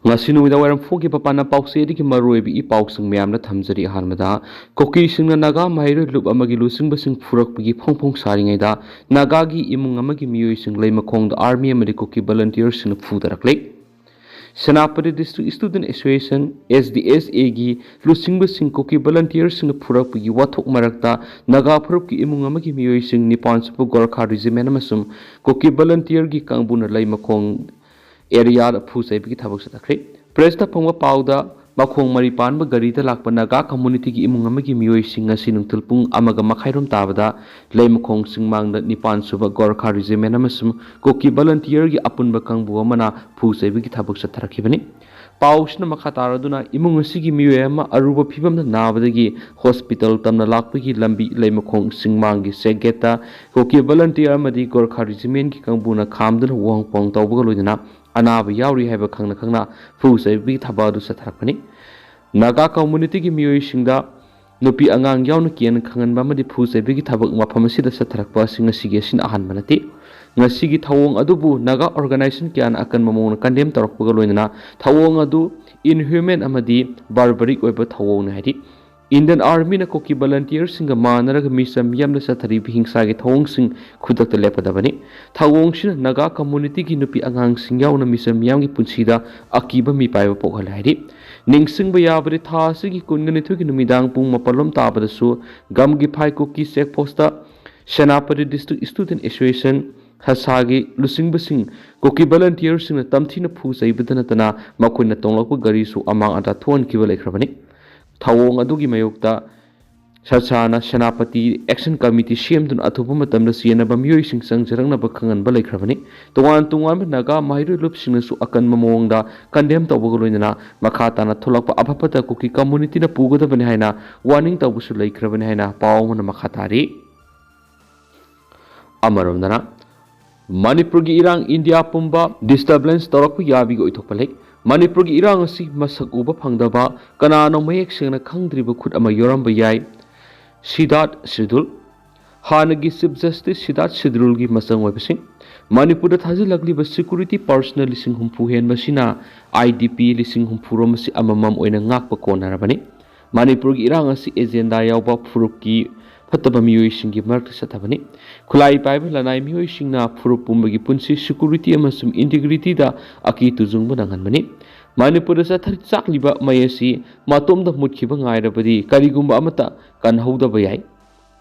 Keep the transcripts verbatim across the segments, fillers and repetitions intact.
ꯉꯁꯤ ꯅꯨꯃꯤꯗꯥꯡ ꯋꯥꯏꯔꯝ ꯐꯣꯡꯈꯤꯕ ꯄꯥꯟꯅ ꯄꯥꯎꯆꯦꯗꯒꯤ ꯃꯔꯨꯑꯣꯏꯕ ꯏ ꯄꯥꯎꯁꯤꯡ ꯃꯌꯥꯝꯅ ꯊꯝꯖꯔꯤ꯫ ꯑꯍꯥꯟꯕꯗ, ꯀꯨꯀꯤꯁꯤꯡꯅ ꯅꯥꯒꯥ ꯃꯍꯩꯔꯣꯏ ꯂꯨꯞ ꯑꯃꯒꯤ ꯂꯨꯆꯤꯡꯕꯁꯤꯡ ꯐꯨꯔꯛꯄꯒꯤ ꯐꯣꯡ ꯐꯣꯡ ꯁꯥꯔꯤꯉꯩꯗ ꯅꯥꯒꯥꯒꯤ ꯏꯃꯨꯡ ꯑꯃꯒꯤ ꯃꯤꯑꯣꯏꯁꯤꯡ ꯂꯩꯃꯈꯣꯡꯗ ꯑꯥꯔꯃꯤ ꯑꯃꯗꯤ ꯀꯨꯀꯤ ꯚꯂꯟꯇꯤꯌꯔꯁꯤꯡꯅ ꯐꯨꯗꯔꯛꯂꯦ꯫ Senapati district student association, S D S ꯑꯦꯒꯤ ꯂꯨꯆꯤꯡꯕꯁꯤꯡ ꯀꯨꯀꯤ ꯚꯂꯟꯇꯤꯌꯔꯁꯤꯡꯅ ꯐꯨꯔꯛꯄꯒꯤ ꯋꯥꯊꯣꯛ ꯃꯔꯛꯇ ꯅꯥꯒꯥ ꯐꯨꯔꯨꯞꯀꯤ ꯏꯃꯨꯡ ꯑꯃꯒꯤ ꯃꯤꯑꯣꯏꯁꯤꯡ ꯅꯤꯄꯥꯟ ꯁꯨꯕ ꯒꯣꯔꯈꯥ ꯔꯤꯖꯤꯃꯦꯟ ꯑꯃꯁꯨꯡ ꯀꯨꯀꯤ ꯚꯂꯟꯇꯤꯌꯔꯒꯤ ꯀꯥꯡꯕꯨꯅ ꯂꯩꯃꯈꯣꯡ ꯑꯦꯔꯤꯌꯥꯗ ꯐꯨ ꯆꯩꯕꯒꯤ ꯊꯕꯛ ꯆꯠꯊꯈ꯭ꯔꯦ꯫ ꯄ꯭ꯔꯦꯁꯇ ꯐꯪꯕ ꯄꯥꯎꯗ, ꯃꯈꯣꯡ ꯃꯔꯤ ꯄꯥꯟꯕ ꯒꯥꯔꯤꯗ ꯂꯥꯛꯄ ꯅꯥꯒꯥ ꯀꯝꯃꯨꯅꯤꯇꯤꯒꯤ ꯏꯃꯨꯡ ꯑꯃꯒꯤ ꯃꯤꯑꯣꯏꯁꯤꯡ ꯉꯁꯤ ꯅꯨꯡꯊꯤꯜ ꯄꯨꯡ ꯑꯃꯒ ꯃꯈꯥꯏꯔꯣꯝ ꯇꯥꯕꯗ ꯂꯩꯃꯈꯣꯡ ꯆꯤꯡꯃꯥꯡꯗ ꯅꯤꯄꯥꯟ ꯁꯨꯕ ꯒꯣꯔꯈꯥ ꯔꯤꯖꯤꯃꯦꯟ ꯑꯃꯁꯨꯡ ꯀꯨꯀꯤ ꯚꯂꯟꯇꯤꯌꯔꯒꯤ ꯑꯄꯨꯟꯕ ꯀꯥꯡꯕꯨ ꯑꯃꯅ ꯐꯨ ꯆꯩꯕꯒꯤ ꯊꯕꯛ ꯆꯠꯊꯔꯛꯈꯤꯕꯅꯤ꯫ ꯄꯥꯎꯁꯤꯅ ꯃꯈꯥ ꯇꯥꯔꯗꯨꯅ, ꯏꯃꯨꯡ ꯑꯁꯤꯒꯤ ꯃꯤꯑꯣꯏ ꯑꯃ ꯑꯔꯨꯕ ꯐꯤꯕꯝꯗ ꯅꯥꯕꯗꯒꯤ ꯍꯣꯁꯄꯤꯇꯥꯜ ꯇꯝꯅ ꯂꯥꯛꯄꯒꯤ ꯂꯝꯕꯤ ꯂꯩꯃꯈꯣꯡ ꯆꯤꯡꯃꯥꯡꯒꯤ ꯆꯦꯛ ꯒꯦꯠꯇ ꯀꯨꯀꯤ ꯚꯂꯟꯇꯤꯌꯔ ꯑꯃꯗꯤ ꯒꯣꯔꯈꯥ ꯔꯤꯖꯤꯃꯦꯟꯒꯤ ꯀꯥꯡꯕꯨꯅ ꯈꯥꯝꯗꯨꯅ ꯋꯥꯍꯣꯡ ꯄꯥꯎꯍꯣꯡ ꯇꯧꯕꯒ ꯂꯣꯏꯅꯅ ꯑꯅꯥꯕ ꯌꯥꯎꯔꯤ ꯍꯥꯏꯕ ꯈꯪꯅ ꯈꯪꯅ ꯐꯨ ꯆꯩꯕꯒꯤ ꯊꯕꯛ ꯑꯗꯨ ꯆꯠꯊꯔꯛꯄꯅꯤ꯫ ꯅꯥꯒꯥ ꯀꯝꯃꯨꯅꯤꯇꯤꯒꯤ ꯃꯤꯑꯣꯏꯁꯤꯡꯗ ꯅꯨꯄꯤ ꯑꯉꯥꯡ ꯌꯥꯎꯅ ꯀꯤꯍꯟ ꯈꯪꯍꯟꯕ ꯑꯃꯗꯤ ꯐꯨ ꯆꯩꯕꯒꯤ ꯊꯕꯛ ꯃꯐꯝ ꯑꯁꯤꯗ ꯆꯠꯊꯔꯛꯄ ꯑꯁꯤ ꯉꯁꯤꯒꯤ ꯑꯁꯤꯅ ꯑꯍꯥꯟꯕ ꯅꯠꯇꯦ꯫ ꯉꯁꯤꯒꯤ ꯊꯧꯑꯣꯡ ꯑꯗꯨꯕꯨ ꯅꯥꯒꯥ ꯑꯣꯔꯒꯅꯥꯏꯖꯦꯁꯟ ꯀꯌꯥꯅ ꯑꯀꯟꯕ ꯃꯑꯣꯡꯗ ꯀꯟꯗꯦꯝ ꯇꯧꯔꯛꯄꯒ ꯂꯣꯏꯅꯅ ꯊꯧꯑꯣꯡ ꯑꯗꯨ ꯏꯟꯍ꯭ꯌꯨꯃꯦꯟ ꯑꯃꯗꯤ ꯕꯥꯔꯕꯔꯤꯛ ꯑꯣꯏꯕ ꯊꯧꯑꯣꯡꯅꯤ ꯍꯥꯏꯔꯤ꯫ ꯏꯟꯗꯤꯌꯟ ꯑꯥꯔꯃꯤꯅ ꯀꯨꯀꯤ ꯚꯂꯟꯇꯤꯌꯔꯁꯤꯡꯒ ꯃꯥꯟꯅꯔꯒ ꯃꯤꯆꯝ ꯃꯤꯌꯥꯝꯗ ꯆꯠꯊꯔꯤꯕ ꯍꯤꯡꯁꯥꯒꯤ ꯊꯧꯑꯣꯡꯁꯤꯡ ꯈꯨꯗꯛꯇ ꯂꯦꯞꯀꯗꯕꯅꯤ꯫ ꯊꯧꯑꯣꯡꯁꯤꯅ ꯅꯥꯒꯥ ꯀꯝꯃꯨꯅꯤꯇꯤꯒꯤ ꯅꯨꯄꯤ ꯑꯉꯥꯡꯁꯤꯡ ꯌꯥꯎꯅ ꯃꯤꯆꯝ ꯃꯤꯌꯥꯝꯒꯤ ꯄꯨꯟꯁꯤꯗ ꯑꯀꯤꯕ ꯃꯤꯄꯥꯏꯕ ꯄꯣꯛꯍꯜꯂꯦ ꯍꯥꯏꯔꯤ꯫ ꯅꯤꯡꯁꯤꯡꯕ ꯌꯥꯕꯗꯤ, ꯊꯥ ꯑꯁꯤꯒꯤ ꯀꯨꯟꯒ ꯅꯤꯊꯣꯏꯒꯤ ꯅꯨꯃꯤꯗꯥꯡ ꯄꯨꯡ ꯃꯥꯄꯜ ꯂꯣꯝ ꯇꯥꯕꯗꯁꯨ Gamgiphai Kuki check post Senapati district student association, ꯁꯁꯥꯒꯤ ꯂꯨꯆꯤꯡꯕꯁꯤꯡ ꯀꯨꯀꯤ ꯚꯂꯟꯇꯤꯌꯔꯁꯤꯡꯅ ꯇꯝꯊꯤꯅ ꯐꯨ ꯆꯩꯕꯗ ꯅꯠꯇꯅ ꯃꯈꯣꯏꯅ ꯇꯣꯡꯂꯛꯄ ꯒꯥꯔꯤꯁꯨ ꯑꯃꯥꯡ ꯑꯇꯥ ꯊꯣꯛꯍꯟꯈꯤꯕ ꯂꯩꯈ꯭ꯔꯕꯅꯤ꯫ ꯊꯧꯑꯣꯡ ꯑꯗꯨꯒꯤ ꯃꯥꯌꯣꯛꯇ ꯁꯁꯥꯅ ꯁꯦꯅꯥꯄꯇꯤ ꯑꯦꯛꯁꯟ ꯀꯃꯤꯇꯤ ꯁꯦꯝꯗꯨꯅ ꯑꯊꯨꯕ ꯃꯇꯝꯗ ꯆꯦꯟꯅꯕ ꯃꯤꯑꯣꯏꯁꯤꯡ ꯆꯪꯖꯔꯛꯅꯕ ꯈꯪꯍꯟꯕ ꯂꯩꯈ꯭ꯔꯕꯅꯤ꯫ ꯇꯣꯉꯥꯟ ꯇꯣꯉꯥꯟꯕ ꯅꯥꯒꯥ ꯃꯍꯩꯔꯣꯏ ꯂꯨꯞꯁꯤꯡꯅꯁꯨ ꯑꯀꯟꯕ ꯃꯑꯣꯡꯗ ꯀꯟꯗꯦꯝ ꯇꯧꯕꯒ ꯂꯣꯏꯅꯅ ꯃꯈꯥ ꯇꯥꯅ ꯊꯣꯛꯂꯛꯄ ꯑꯐ ꯐꯠꯇ ꯀꯨꯀꯤ ꯀꯝꯃꯨꯅꯤꯇꯤꯅ ꯄꯨꯒꯗꯕꯅꯤ ꯍꯥꯏꯅ ꯋꯥꯔꯅꯤꯡ ꯇꯧꯕꯁꯨ ꯂꯩꯈ꯭ꯔꯕꯅꯤ ꯍꯥꯏꯅ ꯄꯥꯎ ꯑꯃꯅ ꯃꯈꯥ ꯇꯥꯔꯤ꯫ ꯑꯃꯔꯣꯝꯗꯅ, ꯃꯅꯤꯄꯨꯔꯒꯤ ꯏꯔꯥꯡ ꯏꯟꯗꯤꯌꯥ ꯄꯨꯝꯕ ꯗꯤꯁꯇꯔꯕꯦꯟꯁ ꯇꯧꯔꯛꯄ ꯌꯥꯕꯒꯤ ꯑꯣꯏꯊꯣꯛꯄ ꯂꯩ꯫ ꯃꯅꯤꯄꯨꯔꯒꯤ ꯏꯔꯥꯡ ꯑꯁꯤ ꯃꯁꯛ ꯎꯕ ꯐꯪꯗꯕ, ꯀꯅꯥꯅꯣ ꯃꯌꯦꯛ ꯁꯦꯡꯅ ꯈꯪꯗ꯭ꯔꯤꯕ ꯈꯨꯠ ꯑꯃ ꯌꯥꯎꯔꯝꯕ ꯌꯥꯏ꯫ ꯁꯤꯗꯥꯠ ꯁꯤꯗꯨꯜ, ꯍꯥꯟꯅꯒꯤ ꯆꯤꯐ ꯖꯁꯇꯤꯁ ꯁꯤꯗꯥꯠ ꯁꯤꯗꯨꯜꯒꯤ ꯃꯆꯪ ꯑꯣꯏꯕꯁꯤꯡ, ꯃꯅꯤꯄꯨꯔꯗ ꯊꯥꯖꯤꯜꯂꯛꯂꯤꯕ security personnel ꯂꯤꯁꯤꯡ ꯍꯨꯝꯐꯨ ꯍꯦꯟꯕꯁꯤꯅ I D P ꯂꯤꯁꯤꯡ ꯍꯨꯝꯐꯨ ꯔꯣꯝ ꯑꯁꯤ ꯑꯃꯃꯝ ꯑꯣꯏꯅ ꯉꯥꯛꯄ ꯀꯣꯟꯅꯔꯕꯅꯤ꯫ ꯃꯅꯤꯄꯨꯔꯒꯤ ꯏꯔꯥꯡ ꯑꯁꯤ agenda ꯌꯥꯎꯕ ꯐꯨꯔꯨꯞꯀꯤ ꯐꯠꯇꯕ ꯃꯤꯑꯣꯏꯁꯤꯡꯒꯤ ꯃꯔꯛꯇ ꯆꯠꯊꯕꯅꯤ꯫ ꯈꯨꯠꯂꯥꯏ ꯄꯥꯏꯕ ꯂꯅꯥꯏ ꯃꯤꯑꯣꯏꯁꯤꯡꯅ ꯐꯨꯔꯨꯞ ꯄꯨꯝꯕꯒꯤ ꯄꯨꯟꯁꯤ, security ꯑꯃꯁꯨꯡ integrityꯗ ꯑꯀꯤ ꯇꯨꯖꯨꯡꯕ ꯅꯪꯍꯟꯕꯅꯤ꯫ ꯃꯅꯤꯄꯨꯔꯗ ꯆꯠꯊꯔꯤ ꯆꯥꯛꯂꯤꯕ ꯃꯩ ꯑꯁꯤ ꯃꯇꯣꯝꯗ ꯃꯨꯠꯈꯤꯕ ꯉꯥꯏꯔꯕꯗꯤ ꯀꯔꯤꯒꯨꯝꯕ ꯑꯃꯠꯇ ꯀꯟꯍꯧꯗꯕ ꯌꯥꯏ꯫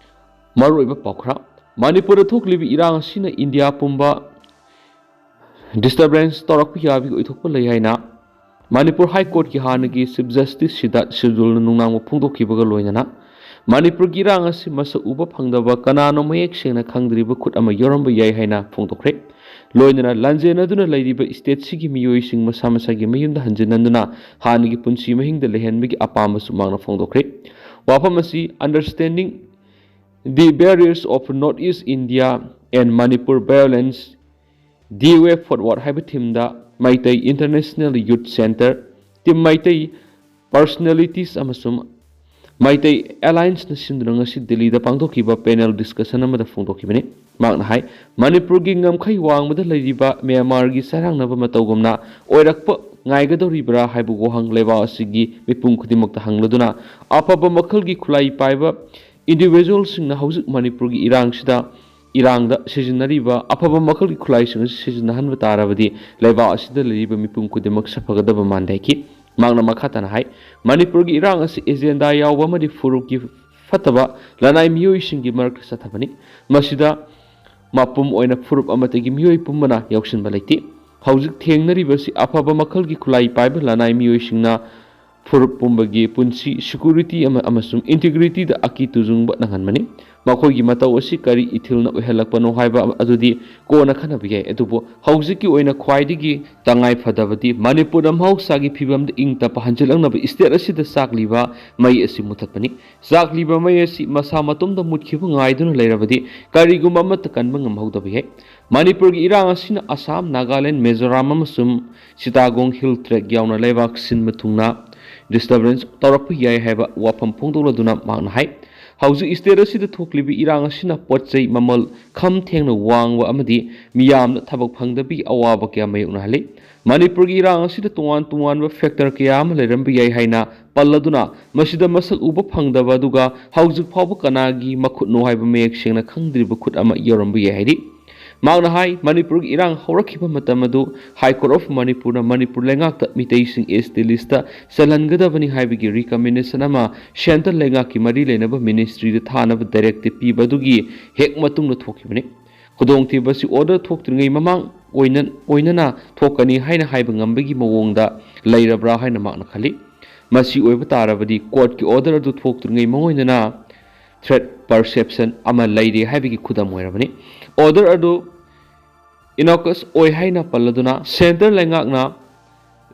ꯃꯔꯨꯑꯣꯏꯕ ꯄꯥꯎꯈꯔꯥ꯫ ꯃꯅꯤꯄꯨꯔꯗ ꯊꯣꯛꯂꯤꯕ ꯏꯔꯥꯡ ꯑꯁꯤꯅ ꯏꯟꯗꯤꯌꯥ ꯄꯨꯝꯕ disturbance ꯇꯧꯔꯛꯄ ꯌꯥꯕꯒꯤ ꯑꯣꯏꯊꯣꯛꯄ ꯂꯩ ꯍꯥꯏꯅ ꯃꯅꯤꯄꯨꯔ High Courtꯀꯤ ꯍꯥꯟꯅꯒꯤ Chief Justice ꯁꯤꯗꯥꯠ ꯁꯤꯗꯨꯜꯅ ꯅꯨꯡꯅꯥꯡꯕ ꯐꯣꯡꯗꯣꯛꯈꯤꯕꯒ ꯂꯣꯏꯅꯅ ꯃꯅꯤꯄꯨꯔꯒꯤ ꯏꯔꯥꯡ ꯑꯁꯤ ꯃꯁꯛ ꯎꯕ ꯐꯪꯗꯕ ꯀꯅꯥꯅꯣ ꯃꯌꯦꯛ ꯁꯦꯡꯅ ꯈꯪꯗ꯭ꯔꯤꯕ ꯈꯨꯠ ꯑꯃ ꯌꯥꯎꯔꯝꯕ ꯌꯥꯏ ꯍꯥꯏꯅ ꯐꯣꯡꯗꯣꯛꯈ꯭ꯔꯦ꯫ ꯂꯣꯏꯅꯅ ꯂꯥꯟꯖꯦꯟꯅꯗꯨꯅ ꯂꯩꯔꯤꯕ stateꯁꯤꯒꯤ ꯃꯤꯑꯣꯏꯁꯤꯡ ꯃꯁꯥ ꯃꯁꯥꯒꯤ ꯃꯌꯨꯝꯗ ꯍꯟꯖꯤꯟꯅꯗꯨꯅ ꯍꯥꯟꯅꯒꯤ ꯄꯨꯟꯁꯤ ꯃꯍꯤꯡꯗ ꯂꯩꯍꯟꯕꯒꯤ ꯑꯄꯥꯝꯕꯁꯨ ꯃꯍꯥꯛꯅ ꯐꯣꯡꯗꯣꯛꯈ꯭ꯔꯦ꯫ ꯋꯥꯐꯝ ꯑꯁꯤ Understanding the Barriers of North East India and Manipur Violence, The Way Forward ꯍꯥꯏꯕ themeꯗ Meitei International Youth Centre, Team Meitei Personalities ꯑꯃꯁꯨꯡ ꯃꯩꯇꯩ Allianceꯅ ꯁꯤꯟꯗꯨꯅ ꯉꯁꯤ ꯗꯤꯜꯂꯤꯗ ꯄꯥꯡꯊꯣꯛꯈꯤꯕ panel discussion ꯑꯃꯗ ꯐꯣꯡꯗꯣꯛꯈꯤꯕꯅꯤ꯫ ꯃꯍꯥꯛꯅ ꯍꯥꯏ, ꯃꯅꯤꯄꯨꯔꯒꯤ ꯉꯝꯈꯩ ꯋꯥꯡꯃꯗ ꯂꯩꯔꯤꯕ ꯃ꯭ꯌꯥꯟꯃꯥꯔꯒꯤ ꯆꯔꯥꯡꯅꯕ ꯃꯇꯧꯒꯨꯝꯅ ꯑꯣꯏꯔꯛꯄ ꯉꯥꯏꯒꯗꯧꯔꯤꯕ꯭ꯔꯥ ꯍꯥꯏꯕ ꯋꯥꯍꯪ ꯂꯩꯕꯥꯛ ꯑꯁꯤꯒꯤ ꯃꯤꯄꯨꯝ ꯈꯨꯗꯤꯡꯃꯛꯇ ꯍꯪꯂꯗꯨꯅ, ꯑꯐꯕ ꯃꯈꯜꯒꯤ ꯈꯨꯠꯂꯥꯏ ꯄꯥꯏꯕ individualꯁꯤꯡꯅ ꯍꯧꯖꯤꯛ ꯃꯅꯤꯄꯨꯔꯒꯤ ꯏꯔꯥꯡꯁꯤꯗ, ꯏꯔꯥꯡꯗ ꯁꯤꯖꯤꯟꯅꯔꯤꯕ ꯑꯐꯕ ꯃꯈꯜꯒꯤ ꯈꯨꯠꯂꯥꯏꯁꯤꯡ ꯑꯁꯤ ꯁꯤꯖꯤꯟꯅꯍꯟꯕ ꯇꯥꯔꯕꯗꯤ ꯂꯩꯕꯥꯛ ꯑꯁꯤꯗ ꯂꯩꯔꯤꯕ ꯃꯤꯄꯨꯝ ꯈꯨꯗꯤꯡꯃꯛ ꯁꯥꯐꯒꯗꯕ ꯃꯥꯟꯗꯦ ꯍꯥꯏꯈꯤ꯫ ꯃꯍꯥꯛꯅ ꯃꯈꯥ ꯇꯥꯅ ꯍꯥꯏ, ꯃꯅꯤꯄꯨꯔꯒꯤ ꯏꯔꯥꯡ ꯑꯁꯤ agenda ꯌꯥꯎꯕ ꯑꯃꯗꯤ ꯐꯨꯔꯨꯞꯀꯤ ꯐꯠꯇꯕ ꯂꯅꯥꯏ ꯃꯤꯑꯣꯏꯁꯤꯡꯒꯤ ꯃꯔꯛꯇ ꯆꯠꯊꯕꯅꯤ꯫ ꯃꯁꯤꯗ ꯃꯄꯨꯝ ꯑꯣꯏꯅ ꯐꯨꯔꯨꯞ ꯑꯃꯠꯇꯒꯤ ꯃꯤꯑꯣꯏ ꯄꯨꯝꯕꯅ ꯌꯥꯎꯁꯤꯟꯕ ꯂꯩꯇꯦ꯫ ꯍꯧꯖꯤꯛ ꯊꯦꯡꯅꯔꯤꯕꯁꯤ ꯑꯐꯕ ꯃꯈꯜꯒꯤ ꯈꯨꯠꯂꯥꯏ ꯄꯥꯏꯕ ꯂꯅꯥꯏ ꯃꯤꯑꯣꯏꯁꯤꯡꯅ ꯐꯨꯔꯨꯞ ꯄꯨꯝꯕꯒꯤ ꯄꯨꯟꯁꯤ, security ꯑꯃ-, ꯑꯃꯁꯨꯡ integrityꯗ ꯑꯀꯤ ꯇꯨꯖꯨꯡꯕ ꯅꯪꯍꯟꯕꯅꯤ꯫ ꯃꯈꯣꯏꯒꯤ ꯃꯇꯧ ꯑꯁꯤ ꯀꯔꯤ ꯏꯊꯤꯜꯅ ꯑꯣꯏꯍꯜꯂꯛꯄꯅꯣ ꯍꯥꯏꯕ ꯑꯗꯨꯗꯤ ꯀꯣꯟꯅ ꯈꯟꯅꯕ ꯌꯥꯏ, ꯑꯗꯨꯕꯨ ꯍꯧꯖꯤꯛꯀꯤ ꯑꯣꯏꯅ ꯈ꯭ꯋꯥꯏꯗꯒꯤ ꯇꯉꯥꯏ ꯐꯗꯕꯗꯤ ꯃꯅꯤꯄꯨꯔꯗ ꯃꯍꯧꯁꯥꯒꯤ ꯐꯤꯕꯝꯗ ꯏꯪ ꯇꯞꯄ ꯍꯟꯖꯤꯜꯂꯛꯅꯕ state ꯑꯁꯤꯗ ꯆꯥꯛꯂꯤꯕ ꯃꯩ ꯑꯁꯤ ꯃꯨꯊꯠꯄꯅꯤ꯫ ꯆꯥꯛꯂꯤꯕ ꯃꯩ ꯑꯁꯤ ꯃꯁꯥ ꯃꯇꯣꯝꯗ ꯃꯨꯠꯈꯤꯕ ꯉꯥꯏꯗꯨꯅ ꯂꯩꯔꯕꯗꯤ ꯀꯔꯤꯒꯨꯝꯕ ꯑꯃꯠꯇ ꯀꯟꯕ ꯉꯝꯍꯧꯗꯕ ꯌꯥꯏ꯫ ꯃꯅꯤꯄꯨꯔꯒꯤ ꯏꯔꯥꯡ ꯑꯁꯤꯅ ꯑꯁꯥꯝ, ꯅꯥꯒꯥꯂꯦꯟ, ꯃꯤꯖꯣꯔꯥꯝ ꯑꯃꯁꯨꯡ ꯆꯤꯇꯥꯒꯣꯡ Hill Tract ꯌꯥꯎꯅ ꯂꯩꯕꯥꯛ ꯁꯤꯟꯕ ꯊꯨꯡꯅ disturbance ꯇꯧꯔꯛꯄ ꯌꯥꯏ ꯍꯥꯏꯕ ꯋꯥꯐꯝ ꯐꯣꯡꯗꯣꯛꯂꯗꯨꯅ ꯃꯍꯥꯛꯅ ꯍꯥꯏ, ꯍꯧꯖꯤꯛ state ꯑꯁꯤꯗ ꯊꯣꯛꯂꯤꯕ ꯏꯔꯥꯡ ꯑꯁꯤꯅ ꯄꯣꯠ ꯆꯩ ꯃꯃꯜ ꯈꯝ ꯊꯦꯡꯅ ꯋꯥꯡꯕ ꯑꯃꯗꯤ ꯃꯤꯌꯥꯝꯅ ꯊꯕꯛ ꯐꯪꯗꯕꯒꯤ ꯑꯋꯥꯕ ꯀꯌꯥ ꯃꯥꯌꯣꯛꯅꯍꯜꯂꯤ꯫ ꯃꯅꯤꯄꯨꯔꯒꯤ ꯏꯔꯥꯡ ꯑꯁꯤꯗ ꯇꯣꯉꯥꯟ ꯇꯣꯉꯥꯟꯕ factor ꯀꯌꯥ ꯑꯃ ꯂꯩꯔꯝꯕ ꯌꯥꯏ ꯍꯥꯏꯅ ꯄꯜꯂꯗꯨꯅ, ꯃꯁꯤꯗ ꯃꯁꯛ ꯎꯕ ꯐꯪꯗꯕ ꯑꯗꯨꯒ ꯍꯧꯖꯤꯛ ꯐꯥꯎꯕ ꯀꯅꯥꯒꯤ ꯃꯈꯨꯠꯅꯣ ꯍꯥꯏꯕ ꯃꯌꯦꯛ ꯁꯦꯡꯅ ꯈꯪꯗ꯭ꯔꯤꯕ ꯈꯨꯠ ꯑꯃ ꯌꯥꯎꯔꯝꯕ ꯌꯥꯏ ꯍꯥꯏꯔꯤ꯫ ꯃꯍꯥꯛꯅ ꯍꯥꯏ, ꯃꯅꯤꯄꯨꯔꯒꯤ ꯏꯔꯥꯡ ꯍꯧꯔꯛꯈꯤꯕ ꯃꯇꯝ ꯑꯗꯨ High Court of ꯃꯅꯤꯄꯨꯔꯅ ꯃꯅꯤꯄꯨꯔ ꯂꯩꯉꯥꯛꯇ ꯃꯤꯇꯩꯁꯤꯡ ST list ꯆꯜꯍꯟꯒꯗꯕꯅꯤ ꯍꯥꯏꯕꯒꯤ recommendation ꯑꯃ central ꯂꯩꯉꯥꯛꯀꯤ ꯃꯔꯤ ꯂꯩꯅꯕ ministryꯗ ꯊꯥꯅꯕ directive ꯄꯤꯕ ꯑꯗꯨꯒꯤ ꯍꯦꯛ ꯃꯇꯨꯡꯗ ꯊꯣꯛꯈꯤꯕꯅꯤ꯫ ꯈꯨꯗꯣꯡꯊꯤꯕ ꯑꯁꯤ order ꯊꯣꯛꯇ꯭ꯔꯤꯉꯩ ꯃꯃꯥꯡ ꯑꯣꯏꯅ, ꯑꯣꯏꯅꯅ ꯊꯣꯛꯀꯅꯤ ꯍꯥꯏꯅ ꯍꯥꯏꯕ ꯉꯝꯕꯒꯤ ꯃꯑꯣꯡꯗ ꯂꯩꯔꯕ꯭ꯔꯥ ꯍꯥꯏꯅ ꯃꯍꯥꯛꯅ ꯈꯜꯂꯤ꯫ ꯃꯁꯤ ꯑꯣꯏꯕ ꯇꯥꯔꯕꯗꯤ courtꯀꯤ order ꯑꯗꯨ ꯊꯣꯛꯇ꯭ꯔꯤꯉꯩ ꯃꯉꯣꯏꯗꯅ threat perception ꯑꯃ ꯂꯩꯔꯦ ꯍꯥꯏꯕꯒꯤ ꯈꯨꯗꯝ ꯑꯣꯏꯔꯕꯅꯤ꯫ Order ꯑꯗꯨ innocuous ꯑꯣꯏ ꯍꯥꯏꯅ ꯄꯜꯂꯗꯨꯅ, central ꯂꯩꯉꯥꯛꯅ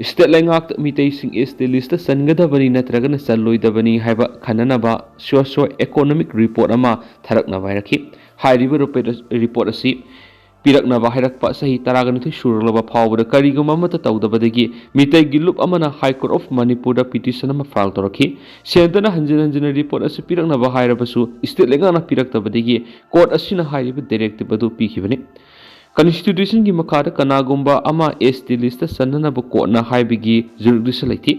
state ꯂꯩꯉꯥꯛꯇ ꯃꯤꯇꯩꯁꯤꯡ ST list ꯆꯟꯒꯗꯕꯅꯤ ꯅꯠꯇ꯭ꯔꯒꯅ ꯆꯜꯂꯣꯏꯗꯕꯅꯤ ꯍꯥꯏꯕ ꯈꯟꯅꯅꯕ socio economic report ꯑꯃ ꯊꯥꯔꯛꯅꯕ ꯍꯥꯏꯔꯛꯈꯤ꯫ ꯍꯥꯏꯔꯤꯕ report, report ꯑꯁꯤ ꯄꯤꯔꯛꯅꯕ ꯍꯥꯏꯔꯛꯄ ꯆꯍꯤ ꯇꯔꯥꯒ ꯅꯤꯊꯣꯏ ꯁꯨꯔꯛꯂꯕ ꯐꯥꯎꯕꯗ ꯀꯔꯤꯒꯨꯝꯕ ꯑꯃꯠꯇ ꯇꯧꯗꯕꯗꯒꯤ ꯃꯤꯇꯩꯒꯤ ꯂꯨꯞ ꯑꯃꯅ High Court of ꯃꯅꯤꯄꯨꯔꯗ petition ꯑꯃ file ꯇꯧꯔꯛꯈꯤ꯫ Centreꯅ ꯍꯟꯖꯤꯟ ꯍꯟꯖꯤꯟꯅ report ꯑꯁꯤ ꯄꯤꯔꯛꯅꯕ ꯍꯥꯏꯔꯕꯁꯨ state ꯂꯩꯉꯥꯛꯅ ꯄꯤꯔꯛꯇꯕꯗꯒꯤ court ꯑꯁꯤꯅ ꯍꯥꯏꯔꯤꯕ directive ꯑꯗꯨ ꯄꯤꯈꯤꯕꯅꯤ꯫ Constitutionꯒꯤ ꯃꯈꯥꯗ ꯀꯅꯥꯒꯨꯝꯕ ꯑꯃ ST list ꯆꯟꯅꯅꯕ courtꯅ ꯍꯥꯏꯕꯒꯤ jurisdiction ꯂꯩꯇꯦ꯫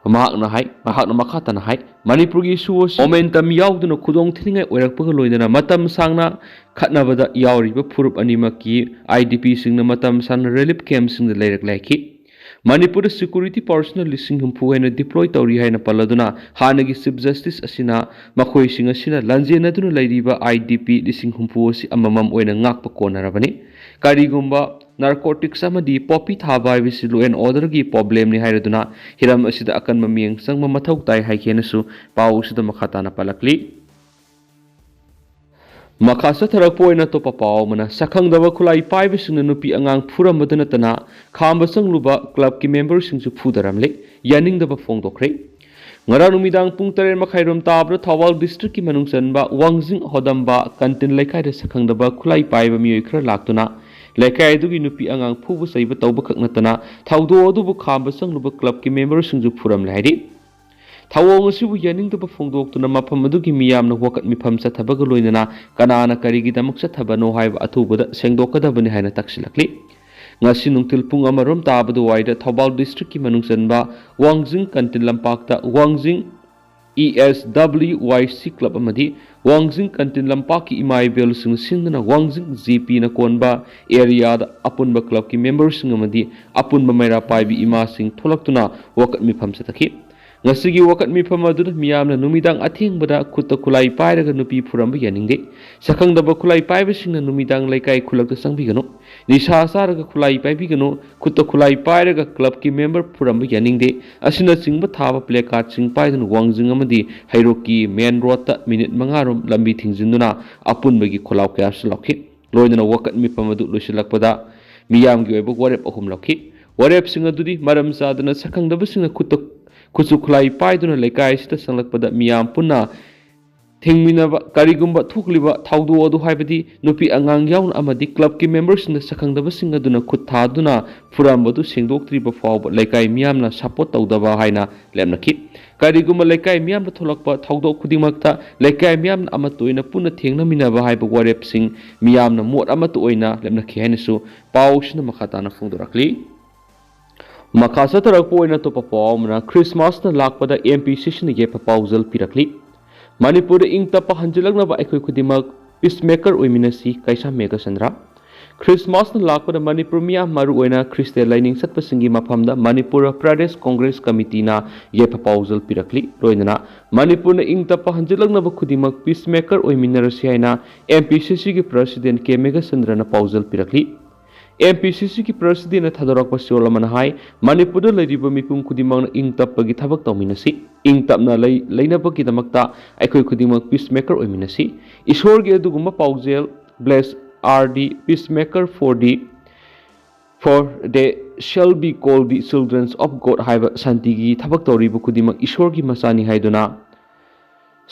ꯃꯍꯥꯛꯅ ꯍꯥꯏ, ꯃꯍꯥꯛꯅ ꯃꯈꯥ ꯇꯥꯅ ꯍꯥꯏ, ꯃꯅꯤꯄꯨꯔꯒꯤ issue ꯑꯁꯤ momentum ꯌꯥꯎꯗꯅ ꯈꯨꯗꯣꯡ ꯊꯤꯅꯤꯡꯉꯥꯏ ꯑꯣꯏꯔꯛꯄꯒ ꯂꯣꯏꯅꯅ ꯃꯇꯝ ꯁꯥꯡꯅ ꯈꯠꯅꯕꯗ ꯌꯥꯎꯔꯤꯕ ꯐꯨꯔꯨꯞ ꯑꯅꯤꯃꯛꯀꯤ IDPꯁꯤꯡꯅ ꯃꯇꯝ ꯁꯥꯡꯅ relief campꯁꯤꯡꯗ ꯂꯩꯔꯛꯂꯦ ꯍꯥꯏꯈꯤ꯫ ꯃꯅꯤꯄꯨꯔꯗ security personnel ꯂꯤꯁꯤꯡ ꯍꯨꯝꯐꯨ ꯍꯦꯟꯅ deploy ꯇꯧꯔꯤ ꯍꯥꯏꯅ ꯄꯜꯂꯗꯨꯅ, ꯍꯥꯟꯅꯒꯤ Chief Justice ꯑꯁꯤꯅ ꯃꯈꯣꯏꯁꯤꯡ ꯑꯁꯤꯅ ꯂꯥꯟꯖꯦꯟꯅꯗꯨꯅ ꯂꯩꯔꯤꯕ IDP ꯂꯤꯁꯤꯡ ꯍꯨꯝꯐꯨ ꯑꯁꯤ ꯑꯃꯃꯝ ꯑꯣꯏꯅ ꯉꯥꯛꯄ ꯀꯣꯟꯅꯔꯕꯅꯤ꯫ ꯀꯔꯤꯒꯨꯝꯕ narcotics ꯑꯃꯗꯤ poppy ꯊꯥꯕ ꯍꯥꯏꯕꯁꯤ law and orderꯒꯤ problemꯅꯤ ꯍꯥꯏꯔꯗꯨꯅ, ꯍꯤꯔꯝ ꯑꯁꯤꯗ ꯑꯀꯟꯕ ꯃꯤꯠꯌꯦꯡ ꯆꯪꯕ ꯃꯊꯧ ꯇꯥꯏ ꯍꯥꯏꯈꯤ ꯍꯥꯏꯅꯁꯨ ꯄꯥꯎ ꯑꯁꯤꯗ ꯃꯈꯥ ꯇꯥꯅ ꯄꯜꯂꯛꯂꯤ꯫ ꯃꯈꯥ ꯆꯠꯊꯔꯛꯄ ꯑꯣꯏꯅ ꯑꯇꯣꯞꯄ ꯄꯥꯎ ꯑꯃꯅ, ꯁꯛꯈꯪꯗꯕ ꯈꯨꯠꯂꯥꯏ ꯄꯥꯏꯕꯁꯤꯡꯅ ꯅꯨꯄꯤ ꯑꯉꯥꯡ ꯐꯨꯔꯝꯕꯗ ꯅꯠꯇꯅ ꯈꯥꯝꯕ ꯆꯪꯂꯨꯕ clubꯀꯤ memberꯁꯤꯡꯁꯨ ꯐꯨꯗꯔꯝꯂꯦ, ꯌꯥꯅꯤꯡꯗꯕ ꯐꯣꯡꯗꯣꯛꯈ꯭ꯔꯦ꯫ ꯉꯔꯥꯡ ꯅꯨꯃꯤꯗꯥꯡ ꯄꯨꯡ ꯇꯔꯦꯠ ꯃꯈꯥꯏ ꯔꯣꯝ ꯇꯥꯕꯗ ꯊꯧꯕꯥꯜ districtꯀꯤ ꯃꯅꯨꯡ ꯆꯟꯕ ꯋꯥꯡꯖꯤꯡ ꯍꯣꯗꯝꯕ ꯀꯟꯇꯤꯟ ꯂꯩꯀꯥꯏꯗ ꯁꯛꯈꯪꯗꯕ ꯈꯨꯠꯂꯥꯏ ꯄꯥꯏꯕ ꯃꯤꯑꯣꯏ ꯈꯔ ꯂꯥꯛꯇꯨꯅ ꯂꯩꯀꯥꯏ ꯑꯗꯨꯒꯤ ꯅꯨꯄꯤ ꯑꯉꯥꯡ ꯐꯨꯕ ꯆꯩꯕ ꯇꯧꯕꯈꯛ ꯅꯠꯇꯅ ꯊꯧꯗꯣꯛ ꯑꯗꯨꯕꯨ ꯈꯥꯝꯕ ꯆꯪꯂꯨꯕ clubꯀꯤ memberꯁꯤꯡꯁꯨ ꯐꯨꯔꯝꯂꯦ ꯍꯥꯏꯔꯤ꯫ ꯊꯧꯑꯣꯡ ꯑꯁꯤꯕꯨ ꯌꯥꯅꯤꯡꯗꯕ ꯐꯣꯡꯗꯣꯛꯇꯨꯅ ꯃꯐꯝ ꯑꯗꯨꯒꯤ ꯃꯤꯌꯥꯝꯅ ꯋꯥꯀꯠ ꯃꯤꯐꯝ ꯆꯠꯊꯕꯒ ꯂꯣꯏꯅꯅ ꯀꯅꯥꯅ ꯀꯔꯤꯒꯤꯗꯃꯛ ꯆꯠꯊꯕꯅꯣ ꯍꯥꯏꯕ ꯑꯊꯨꯕꯗ ꯁꯦꯡꯗꯣꯛꯀꯗꯕꯅꯤ ꯍꯥꯏꯅ ꯇꯛꯁꯤꯜꯂꯛꯂꯤ꯫ ꯉꯁꯤ ꯅꯨꯡꯊꯤꯜ ꯄꯨꯡ ꯑꯃꯔꯣꯝ ꯇꯥꯕ ꯑꯗꯨꯋꯥꯏꯗ ꯊꯧꯕꯥꯜ ꯗꯤꯁꯇ꯭ꯔꯤꯛꯀꯤ ꯃꯅꯨꯡ ꯆꯟꯕ ꯋꯥꯡꯖꯤꯡ ꯀꯟꯇꯤꯟ ꯂꯝꯄꯥꯛꯇ ꯋꯥꯡꯖꯤꯡ ꯏ ꯑꯦꯁ ꯗꯕ꯭ꯂꯤꯎ ꯋꯥꯏ ꯁꯤ ꯀ꯭ꯂꯕ ꯑꯃꯗꯤ ꯋꯥꯡꯖꯤꯡ ꯀꯟꯇꯤꯟ ꯂꯝꯄꯥꯛꯀꯤ ꯏꯃꯥ ꯏꯕꯦꯜꯁꯤꯡ ꯁꯤꯟꯗꯨꯅ ꯋꯥꯡꯖꯤꯡ ꯖꯤ ꯄꯤꯅ ꯀꯣꯟꯕ ꯑꯦꯔꯤꯌꯥꯗ ꯑꯄꯨꯟꯕ ꯀ꯭ꯂꯕꯀꯤ ꯃꯦꯝꯕꯔꯁꯤꯡ ꯑꯃꯗꯤ ꯑꯄꯨꯟꯕ ꯃꯩꯔꯥ ꯄꯥꯏꯕꯤ ꯏꯃꯥꯁꯤꯡ ꯊꯣꯛꯂꯛꯇꯨꯅ ꯋꯥꯀꯠ ꯃꯤꯐꯝ ꯆꯠꯊꯈꯤ꯫ ꯉꯁꯤꯒꯤ ꯋꯥꯀꯠ ꯃꯤꯐꯝ ꯑꯗꯨꯗ ꯃꯤꯌꯥꯝꯅ ꯅꯨꯃꯤꯗꯥꯡ ꯑꯊꯦꯡꯕꯗ ꯈꯨꯠꯇ ꯈꯨꯠꯂꯥꯏ ꯄꯥꯏꯔꯒ ꯅꯨꯄꯤ ꯐꯨꯔꯝꯕ ꯌꯥꯅꯤꯡꯗꯦ꯫ ꯁꯛꯈꯪꯗꯕ ꯈꯨꯠꯂꯥꯏ ꯄꯥꯏꯕꯁꯤꯡꯅ ꯅꯨꯃꯤꯗꯥꯡ ꯂꯩꯀꯥꯏ ꯈꯨꯜꯂꯛꯇ ꯆꯪꯕꯤꯒꯅꯨ꯫ ꯅꯤꯁꯥ ꯆꯥꯔꯒ ꯈꯨꯠꯂꯥꯏ ꯄꯥꯏꯕꯤꯒꯅꯨ꯫ ꯈꯨꯠꯇ ꯈꯨꯠꯂꯥꯏ ꯄꯥꯏꯔꯒ ꯀ꯭ꯂꯕꯀꯤ ꯃꯦꯝꯕꯔ ꯐꯨꯔꯝꯕ ꯌꯥꯅꯤꯡꯗꯦ ꯑꯁꯤꯅꯆꯤꯡꯕ ꯊꯥꯕ ꯄ꯭ꯂꯦꯀꯥꯔꯗꯁꯤꯡ ꯄꯥꯏꯗꯨꯅ ꯋꯥꯡꯖꯤꯡ ꯑꯃꯗꯤ ꯍꯩꯔꯣꯛꯀꯤ ꯃꯦꯟ ꯔꯣꯗꯇ ꯃꯤꯅꯤꯠ ꯃꯉꯥꯔꯣꯝ ꯂꯝꯕꯤ ꯊꯤꯡꯖꯤꯟꯗꯨꯅ ꯑꯄꯨꯟꯕꯒꯤ ꯈꯣꯜꯂꯥꯎ ꯀꯌꯥꯁꯨ ꯂꯥꯎꯈꯤ꯫ ꯂꯣꯏꯅꯅ ꯋꯥꯀꯠ ꯃꯤꯐꯝ ꯑꯗꯨ ꯂꯣꯏꯁꯤꯜꯂꯛꯄꯗ ꯃꯤꯌꯥꯝꯒꯤ ꯑꯣꯏꯕ ꯋꯥꯔꯦꯞ ꯑꯍꯨꯝ ꯂꯧꯈꯤ꯫ ꯋꯥꯔꯦꯞꯁꯤꯡ ꯑꯗꯨꯗꯤ ꯃꯔꯝ ꯆꯥꯗꯅ ꯁꯛꯈꯪꯗꯕꯁꯤꯡꯅ ꯈꯨꯠꯇ ꯈꯨꯠꯁꯨ ꯈꯨꯠꯂꯥꯏ ꯄꯥꯏꯗꯨꯅ ꯂꯩꯀꯥꯏ ꯑꯁꯤꯗ ꯆꯪꯂꯛꯄꯗ ꯃꯤꯌꯥꯝ ꯄꯨꯟꯅ ꯊꯤꯡꯃꯤꯟꯅꯕ, ꯀꯔꯤꯒꯨꯝꯕ ꯊꯣꯛꯂꯤꯕ ꯊꯧꯗꯣꯛ ꯑꯗꯨ, ꯍꯥꯏꯕꯗꯤ ꯅꯨꯄꯤ ꯑꯉꯥꯡ ꯌꯥꯎꯅ ꯑꯃꯗꯤ ꯀ꯭ꯂꯕꯀꯤ ꯃꯦꯝꯕꯔꯁꯤꯡꯅ ꯁꯛꯈꯪꯗꯕꯁꯤꯡ ꯑꯗꯨꯅ ꯈꯨꯠ ꯊꯥꯗꯨꯅ ꯐꯨꯔꯝꯕꯗꯨ ꯁꯦꯡꯗꯣꯛꯇ꯭ꯔꯤꯕ ꯐꯥꯎꯕ ꯂꯩꯀꯥꯏ ꯃꯤꯌꯥꯝꯅ ꯁꯄꯣꯔꯠ ꯇꯧꯗꯕ ꯍꯥꯏꯅ ꯂꯦꯞꯅꯈꯤ꯫ ꯀꯔꯤꯒꯨꯝꯕ ꯂꯩꯀꯥꯏ ꯃꯤꯌꯥꯝꯅ ꯊꯣꯛꯂꯛꯄ ꯊꯧꯗꯣꯛ ꯈꯨꯗꯤꯡꯃꯛꯇ ꯂꯩꯀꯥꯏ ꯃꯤꯌꯥꯝꯅ ꯑꯃꯠꯇ ꯑꯣꯏꯅ ꯄꯨꯟꯅ ꯊꯦꯡꯅꯃꯤꯟꯅꯕ ꯍꯥꯏꯕ ꯋꯥꯔꯦꯞꯁꯤꯡ ꯃꯤꯌꯥꯝꯅ ꯃꯣꯠ ꯑꯃꯠꯇ ꯑꯣꯏꯅ ꯂꯦꯞꯅꯈꯤ ꯍꯥꯏꯅꯁꯨ ꯄꯥꯎꯁꯤꯅ ꯃꯈꯥ ꯇꯥꯅ ꯐꯣꯡꯗꯣꯔꯛꯂꯤ꯫ ꯃꯈꯥ ꯆꯠꯊꯔꯛꯄ ꯑꯣꯏꯅ ꯑꯇꯣꯞꯄ ꯄꯥꯎ ꯑꯃꯅ, ꯈ꯭ꯔꯤꯁꯃꯥꯁꯅ ꯂꯥꯛꯄꯗ ꯑꯦꯝ ꯄꯤ ꯁꯤ ꯁꯤꯅ ꯌꯥꯏꯐ ꯄꯥꯎꯖꯦꯜ ꯄꯤꯔꯛꯂꯤ꯫ ꯃꯅꯤꯄꯨꯔꯗ ꯏꯪ ꯇꯞꯄ ꯍꯟꯖꯤꯜꯂꯛꯅꯕ ꯑꯩꯈꯣꯏ ꯈꯨꯗꯤꯡꯃꯛ ꯄꯤꯁꯃꯦꯀꯔ ꯑꯣꯏꯃꯤꯟꯅꯁꯤ, ꯀꯩꯁꯥꯝ ꯃꯦꯘꯆꯟꯗ꯭ꯔ꯫ ꯈ꯭ꯔꯤꯁꯃꯥꯁꯅ ꯂꯥꯛꯄꯗ ꯃꯅꯤꯄꯨꯔ ꯃꯤꯌꯥꯝ, ꯃꯔꯨꯑꯣꯏꯅ ꯈ꯭ꯔꯤꯁꯇ ꯂꯥꯏꯅꯤꯡ ꯆꯠꯄꯁꯤꯡꯒꯤ ꯃꯐꯝꯗ ꯃꯅꯤꯄꯨꯔ ꯄ꯭ꯔꯗꯦꯁ ꯀꯣꯡꯒ꯭ꯔꯦꯁ ꯀꯃꯤꯇꯤꯅ ꯌꯥꯏꯐ ꯄꯥꯎꯖꯦꯜ ꯄꯤꯔꯛꯂꯤ꯫ ꯂꯣꯏꯅꯅ ꯃꯅꯤꯄꯨꯔꯅ ꯏꯪ ꯇꯞꯄ ꯍꯟꯖꯤꯜꯂꯛꯅꯕ ꯈꯨꯗꯤꯡꯃꯛ ꯄꯤꯁꯃꯦꯀꯔ ꯑꯣꯏꯃꯤꯟꯅꯔꯁꯤ ꯍꯥꯏꯅ ꯑꯦꯝ ꯄꯤ ꯁꯤ ꯁꯤꯒꯤ ꯄ꯭ꯔꯁꯤꯗꯦꯟ ꯀꯦ ꯃꯦꯘꯆꯟꯗ꯭ꯔꯅ ꯄꯥꯎꯖꯦꯜ ꯄꯤꯔꯛꯂꯤ꯫ ꯑꯦꯝ ꯄꯤ ꯁꯤ ꯁꯤꯒꯤ ꯄ꯭ꯔꯁꯤꯗꯦꯟꯅ ꯊꯥꯗꯣꯔꯛꯄ ꯆꯦꯔꯣꯜ ꯑꯃꯅ ꯍꯥꯏ, ꯃꯅꯤꯄꯨꯔꯗ ꯂꯩꯔꯤꯕ ꯃꯤꯄꯨꯝ ꯈꯨꯗꯤꯡꯃꯛꯅ ꯏꯪ ꯇꯞꯄꯒꯤ ꯊꯕꯛ ꯇꯧꯃꯤꯟꯅꯁꯤ꯫ ꯏꯪ ꯇꯞꯅ ꯂꯩ-, ꯂꯩꯅꯕꯒꯤꯗꯃꯛꯇ ꯑꯩꯈꯣꯏ ꯈꯨꯗꯤꯡꯃꯛ ꯄꯤꯁꯃꯦꯀꯔ ꯑꯣꯏꯃꯤꯟꯅꯁꯤ꯫ ꯏꯁꯣꯔꯒꯤ ꯑꯗꯨꯒꯨꯝꯕ ꯄꯥꯎꯖꯦꯜ, "Blessed are the peacemaker, for the, for they shall be called the children of God" ꯍꯥꯏꯕ ꯁꯥꯟꯇꯤꯒꯤ ꯊꯕꯛ ꯇꯧꯔꯤꯕ ꯈꯨꯗꯤꯡꯃꯛ ꯏꯁꯣꯔꯒꯤ ꯃꯆꯥꯅꯤ ꯍꯥꯏꯗꯨꯅ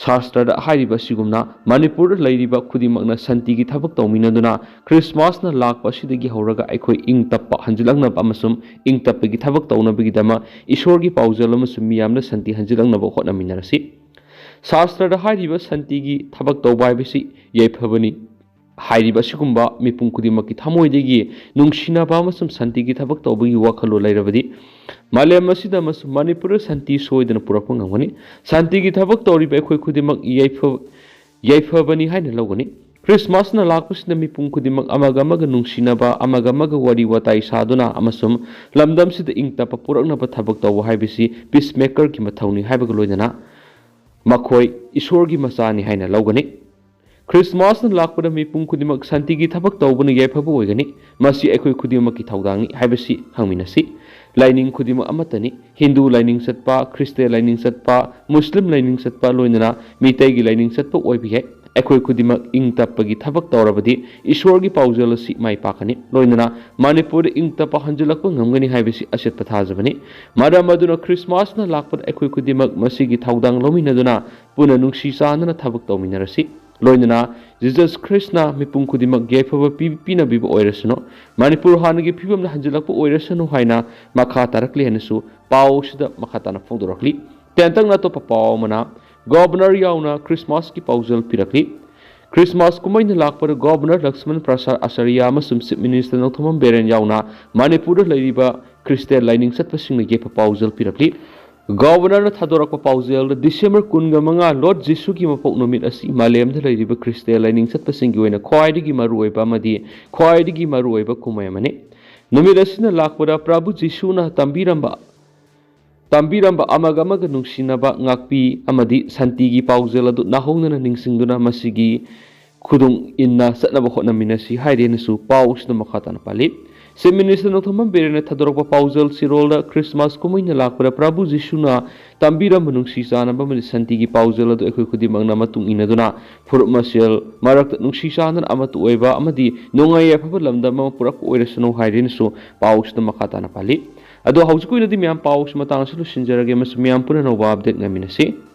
ꯁꯥꯁꯇ꯭ꯔꯗ ꯍꯥꯏꯔꯤꯕ ꯑꯁꯤꯒꯨꯝꯅ ꯃꯅꯤꯄꯨꯔꯗ ꯂꯩꯔꯤꯕ ꯈꯨꯗꯤꯡꯃꯛꯅ ꯁꯥꯟꯇꯤꯒꯤ ꯊꯕꯛ ꯇꯧꯃꯤꯟꯅꯗꯨꯅ ꯈ꯭ꯔꯤꯁꯃꯥꯁꯅ ꯂꯥꯛꯄ ꯑꯁꯤꯗꯒꯤ ꯍꯧꯔꯒ ꯑꯩꯈꯣꯏ ꯏꯪ ꯇꯞꯄ ꯍꯟꯖꯤꯜꯂꯛꯅꯕ ꯑꯃꯁꯨꯡ ꯏꯪ ꯇꯞꯄꯒꯤ ꯊꯕꯛ ꯇꯧꯅꯕꯒꯤꯗꯃꯛ ꯏꯁꯣꯔꯒꯤ ꯄꯥꯎꯖꯦꯜ ꯑꯃꯁꯨꯡ ꯃꯤꯌꯥꯝꯗ ꯁꯥꯟꯇꯤ ꯍꯟꯖꯤꯜꯂꯛꯅꯕ ꯍꯣꯠꯅꯃꯤꯟꯅꯔꯁꯤ꯫ ꯁꯥꯁꯇ꯭ꯔꯗ ꯍꯥꯏꯔꯤꯕ ꯁꯥꯟꯇꯤꯒꯤ ꯊꯕꯛ ꯇꯧꯕ ꯍꯥꯏꯕꯁꯤ ꯌꯥꯏꯐꯕꯅꯤ꯫ ꯍꯥꯏꯔꯤꯕ ꯑꯁꯤꯒꯨꯝꯕ ꯃꯤꯄꯨꯝ ꯈꯨꯗꯤꯡꯃꯛꯀꯤ ꯊꯃꯣꯏꯗꯒꯤ ꯅꯨꯡꯁꯤꯅꯕ ꯑꯃꯁꯨꯡ ꯁꯥꯟꯇꯤꯒꯤ ꯊꯕꯛ ꯇꯧꯕꯒꯤ ꯋꯥꯈꯜꯂꯣꯟ ꯂꯩꯔꯕꯗꯤ ꯃꯥꯂꯦꯝ ꯑꯁꯤꯗ ꯑꯃꯁꯨꯡ ꯃꯅꯤꯄꯨꯔꯗ ꯁꯥꯟꯇꯤ ꯁꯣꯏꯗꯅ ꯄꯨꯔꯛꯄ ꯉꯝꯒꯅꯤ꯫ ꯁꯥꯟꯇꯤꯒꯤ ꯊꯕꯛ ꯇꯧꯔꯤꯕ ꯑꯩꯈꯣꯏ ꯈꯨꯗꯤꯡꯃꯛ ꯌꯥꯏꯐ-, ꯌꯥꯏꯐꯕꯅꯤ ꯍꯥꯏꯅ ꯂꯧꯒꯅꯤ꯫ ꯈ꯭ꯔꯤꯁꯃꯥꯁꯅ ꯂꯥꯛꯄꯁꯤꯗ ꯃꯤꯄꯨꯝ ꯈꯨꯗꯤꯡꯃꯛ ꯑꯃꯒ ꯑꯃꯒ ꯅꯨꯡꯁꯤꯅꯕ, ꯑꯃꯒ ꯑꯃꯒ ꯋꯥꯔꯤ ꯋꯥꯇꯥꯏ ꯁꯥꯗꯨꯅ ꯑꯃꯁꯨꯡ ꯂꯝꯗꯝꯁꯤꯗ ꯏꯪ ꯇꯞꯄ ꯄꯨꯔꯛꯅꯕ ꯊꯕꯛ ꯇꯧꯕ ꯍꯥꯏꯕꯁꯤ ꯄꯤꯁꯃꯦꯀꯔꯒꯤ ꯃꯊꯧꯅꯤ ꯍꯥꯏꯕꯒ ꯂꯣꯏꯅꯅ ꯃꯈꯣꯏ ꯏꯁꯣꯔꯒꯤ ꯃꯆꯥꯅꯤ ꯍꯥꯏꯅ ꯂꯧꯒꯅꯤ꯫ ꯈ꯭ꯔꯤꯁꯃꯥꯁꯅ ꯂꯥꯛꯄꯗ ꯃꯤꯄꯨꯝ ꯈꯨꯗꯤꯡꯃꯛ ꯁꯥꯟꯇꯤꯒꯤ ꯊꯕꯛ ꯇꯧꯕꯅ ꯌꯥꯏꯐꯕ ꯑꯣꯏꯒꯅꯤ꯫ ꯃꯁꯤ ꯑꯩꯈꯣꯏ ꯈꯨꯗꯤꯡꯃꯛꯀꯤ ꯊꯧꯗꯥꯡꯅꯤ ꯍꯥꯏꯕꯁꯤ ꯈꯪꯃꯤꯟꯅꯁꯤ꯫ ꯂꯥꯏꯅꯤꯡ ꯈꯨꯗꯤꯡꯃꯛ ꯑꯃꯠꯇꯅꯤ꯫ ꯍꯤꯟꯗꯨ ꯂꯥꯏꯅꯤꯡ ꯆꯠꯄ, ꯈ꯭ꯔꯤꯁꯇꯤꯌꯥꯟ ꯂꯥꯏꯅꯤꯡ ꯆꯠꯄ, ꯃꯨꯁꯂꯤꯝ ꯂꯥꯏꯅꯤꯡ ꯆꯠꯄ, ꯂꯣꯏꯅꯅ ꯃꯤꯇꯩꯒꯤ ꯂꯥꯏꯅꯤꯡ ꯆꯠꯄ ꯑꯣꯏꯕ ꯌꯥꯏ꯫ ꯑꯩꯈꯣꯏ ꯈꯨꯗꯤꯡꯃꯛ ꯏꯪ ꯇꯞꯄꯒꯤ ꯊꯕꯛ ꯇꯧꯔꯕꯗꯤ ꯏꯁꯣꯔꯒꯤ ꯄꯥꯎꯖꯦꯜ ꯑꯁꯤ ꯃꯥꯏ ꯄꯥꯛꯀꯅꯤ꯫ ꯂꯣꯏꯅꯅ ꯃꯅꯤꯄꯨꯔꯗ ꯏꯪ ꯇꯞꯄ ꯍꯟꯖꯤꯜꯂꯛꯄ ꯉꯝꯒꯅꯤ ꯍꯥꯏꯕꯁꯤ ꯑꯆꯦꯠꯄ ꯊꯥꯖꯕꯅꯤ꯫ ꯃꯔꯝ ꯑꯗꯨꯅ ꯈ꯭ꯔꯤꯁꯃꯥꯁꯅ ꯂꯥꯛꯄꯗ ꯑꯩꯈꯣꯏ ꯈꯨꯗꯤꯡꯃꯛ ꯃꯁꯤꯒꯤ ꯊꯧꯗꯥꯡ ꯂꯧꯃꯤꯟꯅꯗꯨꯅ ꯄꯨꯟꯅ ꯅꯨꯡꯁꯤ ꯆꯥꯟꯅꯅ ꯊꯕꯛ ꯇꯧꯃꯤꯟꯅꯔꯁꯤ꯫ ꯂꯣꯏꯅꯅ ꯖꯤꯖꯁ ꯈ꯭ꯔꯤꯁꯅ ꯃꯤꯄꯨꯝ ꯈꯨꯗꯤꯡꯃꯛ ꯌꯥꯏꯐꯕ ꯄꯤ-, ꯄꯤꯅꯕꯤꯕ ꯑꯣꯏꯔꯁꯅꯨ, ꯃꯅꯤꯄꯨꯔ ꯍꯥꯟꯅꯒꯤ ꯐꯤꯕꯝꯗ ꯍꯟꯖꯤꯜꯂꯛꯄ ꯑꯣꯏꯔꯁꯅꯨ ꯍꯥꯏꯅ ꯃꯈꯥ ꯇꯥꯔꯛꯂꯤ ꯍꯥꯏꯅꯁꯨ ꯄꯥꯎ ꯑꯁꯤꯗ ꯃꯈꯥ ꯇꯥꯅ ꯐꯣꯡꯗꯣꯔꯛꯂꯤ꯫ ꯇꯦꯟꯇꯛꯅ ꯑꯇꯣꯞꯄ ꯄꯥꯎ ꯑꯃꯅ, ꯒꯣꯚꯔꯅꯔ ꯌꯥꯎꯅ ꯈ꯭ꯔꯤꯁꯃꯥꯁꯀꯤ ꯄꯥꯎꯖꯦꯜ ꯄꯤꯔꯛꯂꯤ꯫ ꯈ꯭ꯔꯤꯁꯃꯥꯁ ꯀꯨꯝꯍꯩꯅ ꯂꯥꯛꯄꯗ ꯒꯣꯚꯔꯅꯔ ꯂꯛꯁꯃꯟ ꯄ꯭ꯔꯁꯥꯗ ꯑꯆꯥꯔꯌ ꯑꯃꯁꯨꯡ ꯆꯤꯐ ꯃꯤꯅꯤꯁꯇꯔ ꯅꯣꯡꯊꯣꯝꯕꯝ ꯕꯤꯔꯦꯟ ꯌꯥꯎꯅ ꯃꯅꯤꯄꯨꯔꯗ ꯂꯩꯔꯤꯕ ꯈ꯭ꯔꯤꯁꯇꯤꯌꯥꯟ ꯂꯥꯏꯅꯤꯡ ꯆꯠꯄꯁꯤꯡꯅ ꯌꯦꯛꯄ ꯄꯥꯎꯖꯦꯜ ꯄꯤꯔꯛꯂꯤ꯫ ꯒꯣꯚꯔꯅꯔꯅ ꯊꯥꯗꯣꯔꯛꯄ ꯄꯥꯎꯖꯦꯜꯗ ꯗꯤꯁꯦꯝꯕꯔ ꯀꯨꯟꯒ ꯃꯉꯥ ꯂꯣꯔꯗ ꯖꯤꯁꯨꯒꯤ ꯃꯄꯣꯛ ꯅꯨꯃꯤꯠ ꯑꯁꯤ ꯃꯥꯂꯦꯝꯗ ꯂꯩꯔꯤꯕ ꯈ꯭ꯔꯤꯁꯇꯤꯌꯥꯟ ꯂꯥꯏꯅꯤꯡ ꯆꯠꯄꯁꯤꯡꯒꯤ ꯑꯣꯏꯅ ꯈ꯭ꯋꯥꯏꯗꯒꯤ ꯃꯔꯨꯑꯣꯏꯕ ꯑꯃꯗꯤ ꯈ꯭ꯋꯥꯏꯗꯒꯤ ꯃꯔꯨꯑꯣꯏꯕ ꯀꯨꯝꯍꯩ ꯑꯃꯅꯤ꯫ ꯅꯨꯃꯤꯠ ꯑꯁꯤꯅ ꯂꯥꯛꯄꯗ ꯄ꯭ꯔꯚꯨ ꯖꯤꯁꯨꯅ ꯇꯝꯕꯤꯔꯝꯕ, ꯇꯝꯕꯤꯔꯝꯕ ꯑꯃꯒ ꯑꯃꯒ ꯅꯨꯡꯁꯤꯅꯕ, ꯉꯥꯛꯄꯤ ꯑꯃꯗꯤ ꯁꯥꯟꯇꯤꯒꯤ ꯄꯥꯎꯖꯦꯜ ꯑꯗꯨ ꯅꯥꯍꯧꯅꯅ ꯅꯤꯡꯁꯤꯡꯗꯨꯅ ꯃꯁꯤꯒꯤ ꯈꯨꯗꯨꯡ ꯏꯟꯅ ꯆꯠꯅꯕ ꯍꯣꯠꯅꯃꯤꯟꯅꯁꯤ ꯍꯥꯏꯔꯦꯅꯁꯨ ꯄꯥꯎ ꯑꯁꯤꯗ ꯃꯈꯥ ꯇꯥꯅ ꯄꯜꯂꯤ꯫ ꯆꯤꯐ ꯃꯤꯅꯤꯁꯇꯔ ꯅꯣꯡꯊꯣꯝꯕꯝ ꯕꯤꯔꯦꯟꯅ ꯊꯥꯗꯣꯔꯛꯄ ꯄꯥꯎꯖꯦꯜ ꯆꯤꯔꯣꯜꯗ ꯈ꯭ꯔꯤꯁꯃꯥꯁ ꯀꯨꯝꯍꯩꯅ ꯂꯥꯛꯄꯗ ꯄ꯭ꯔꯚꯨ ꯖꯤꯁꯨꯅ ꯇꯝꯕꯤꯔꯝꯕ ꯅꯨꯡꯁꯤ ꯆꯥꯟꯅꯕ ꯑꯃꯗꯤ ꯁꯥꯟꯇꯤꯒꯤ ꯄꯥꯎꯖꯦꯜ ꯑꯗꯨ ꯑꯩꯈꯣꯏ ꯈꯨꯗꯤꯡꯃꯛꯅ ꯃꯇꯨꯡ ꯏꯟꯅꯗꯨꯅ ꯐꯨꯔꯨꯞ ꯃꯁꯦꯜ ꯃꯔꯛꯇ ꯅꯨꯡꯁꯤ ꯆꯥꯟꯅꯅ ꯑꯃꯠꯇ ꯑꯣꯏꯕ ꯑꯃꯗꯤ ꯅꯨꯡꯉꯥꯏ ꯌꯥꯏꯐꯕ ꯂꯝꯗꯝ ꯑꯃ ꯄꯨꯔꯛꯄ ꯑꯣꯏꯔꯁꯅꯨ ꯍꯥꯏꯔꯦꯅꯁꯨ ꯄꯥꯎ ꯑꯁꯤꯗ ꯃꯈꯥ ꯇꯥꯅ ꯄꯜꯂꯤ꯫ ꯑꯗꯣ ꯍꯧꯖꯤꯛꯀꯤ ꯑꯣꯏꯅꯗꯤ ꯃꯌꯥꯝ ꯄꯥꯎ ꯑꯁꯤ ꯃꯇꯥꯡ ꯑꯁꯤꯗ ꯂꯣꯏꯁꯤꯟꯖꯔꯒꯦ ꯑꯃꯁꯨꯡ ꯃꯌꯥꯝ ꯄꯨꯟꯅ ꯑꯅꯧꯕ ꯑꯞꯗꯦꯠ ꯉꯥꯏꯃꯤꯟꯅꯁꯤ꯫